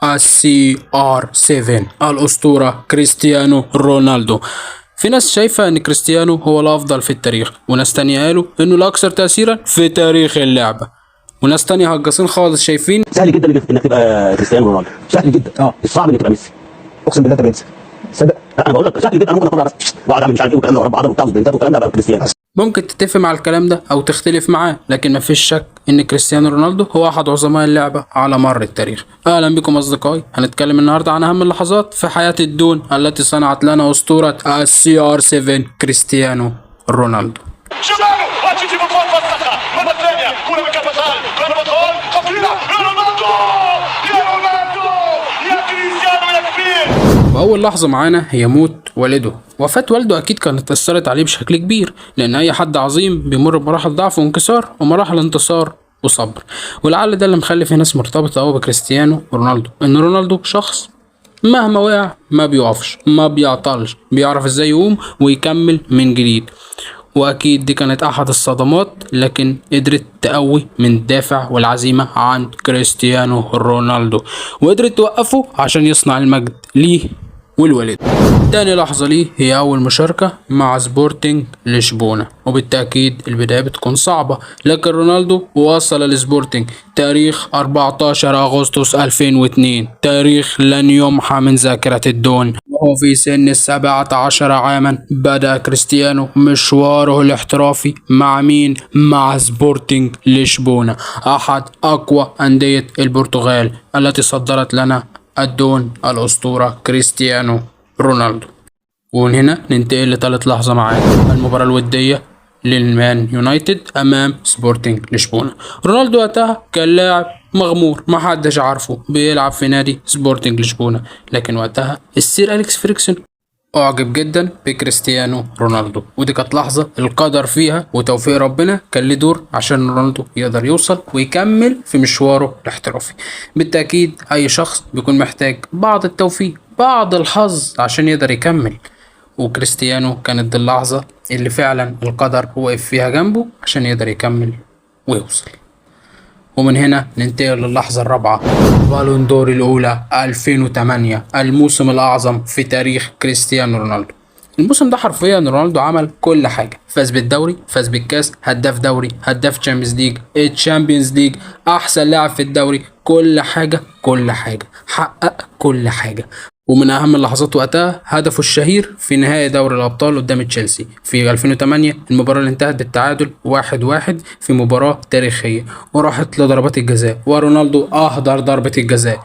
ال CR7 الأسطورة كريستيانو رونالدو. في ناس شايفة ان كريستيانو هو الأفضل في التاريخ، وناس تانية قالوا انه الأكثر تأثيرا في تاريخ اللعبة، وناس تانية هجصين خالص شايفين سهل جدا انك تبقى كريستيانو رونالدو، سهل جدا. الصعب انك تبقى ميسي. اقسم بالله انت بنسى صدق. لا انا بقول لك سهل جدا، انا ممكن اطلع بس واقعد اعمل مش عارف ايه والكلام ده واربع عضل وبتاع وسبرنتات والكلام ده ابقى كريستيانو. ممكن تتفق مع الكلام ده او تختلف معاه، لكن مفيش شك ان كريستيانو رونالدو هو احد عظماء اللعبة على مر التاريخ. اهلا بكم اصدقائي، هنتكلم النهاردة عن اهم اللحظات في حياة الدون التي صنعت لنا اسطورة ال CR7 كريستيانو رونالدو. شماله اتلتيكو فسخها مرة ثانية، كرة من كارفاخال، كارفاخال خطيرة، يا رونالدو يا رونالدو يا كريستيانو يا كبير. وأول لحظة معانا هي موت والده. وفاة والده أكيد كانت أثرت عليه بشكل كبير، لأن أي حد عظيم بيمر بمراحل ضعف وانكسار ومراحل انتصار وصبر، ولعل ده اللي مخلي في ناس مرتبطة أوي بكريستيانو رونالدو، إن رونالدو شخص مهما وقع ما بيقفش، ما بيعطلش، بيعرف ازاي يقوم ويكمل من جديد. واكيد دي كانت احد الصدمات، لكن قدرت تقوي من الدافع والعزيمة عن كريستيانو رونالدو، وقدرت توقفه عشان يصنع المجد ليه ولوالده. تاني لحظة ليه هي أول مشاركة مع سبورتنج لشبونة، وبالتأكيد البداية بتكون صعبة، لكن رونالدو وصل لسبورتنج تاريخ 14 أغسطس 2002، تاريخ لن يمحى من ذاكرة الدون. وهو في سن 17 عاما بدأ كريستيانو مشواره الاحترافي مع مين؟ مع سبورتنج لشبونة، أحد أقوى أندية البرتغال التي صدرت لنا الدون الأسطورة كريستيانو رونالدو. ومن هنا ننتقل لثالث لحظة معانا، المباراة الودية للمان يونايتد أمام سبورتنج لشبونة. رونالدو وقتها كان لاعب مغمور ما حدش عارفه، بيلعب في نادي سبورتنج لشبونة، لكن وقتها السير أليكس فيرجسون أعجب جدا بكريستيانو رونالدو، ودي كانت لحظة القدر فيها وتوفيق ربنا كان له دور عشان رونالدو يقدر يوصل ويكمل في مشواره الاحترافي. بالتأكيد أي شخص بيكون محتاج بعض التوفيق، بعض الحظ عشان يقدر يكمل، وكريستيانو كانت دي اللحظة اللي فعلا القدر وقف فيها جنبه عشان يقدر يكمل ويوصل. ومن هنا ننتقل للحظة الرابعة، بالون دور الأولى 2008، الموسم الأعظم في تاريخ كريستيانو رونالدو. الموسم ده حرفيا رونالدو عمل كل حاجة، فاز بالدوري، فاز بالكاس، هداف دوري، هداف Champions League، Champions League، أحسن لاعب في الدوري، كل حاجة، كل حاجة، حقق كل حاجة. ومن أهم اللحظات وقتها هدفه الشهير في نهائي دوري الأبطال قدام تشيلسي في 2008، المباراة اللي انتهت بالتعادل 1-1 في مباراة تاريخية وراحت لضربات الجزاء، ورونالدو أهدر ضربة الجزاء.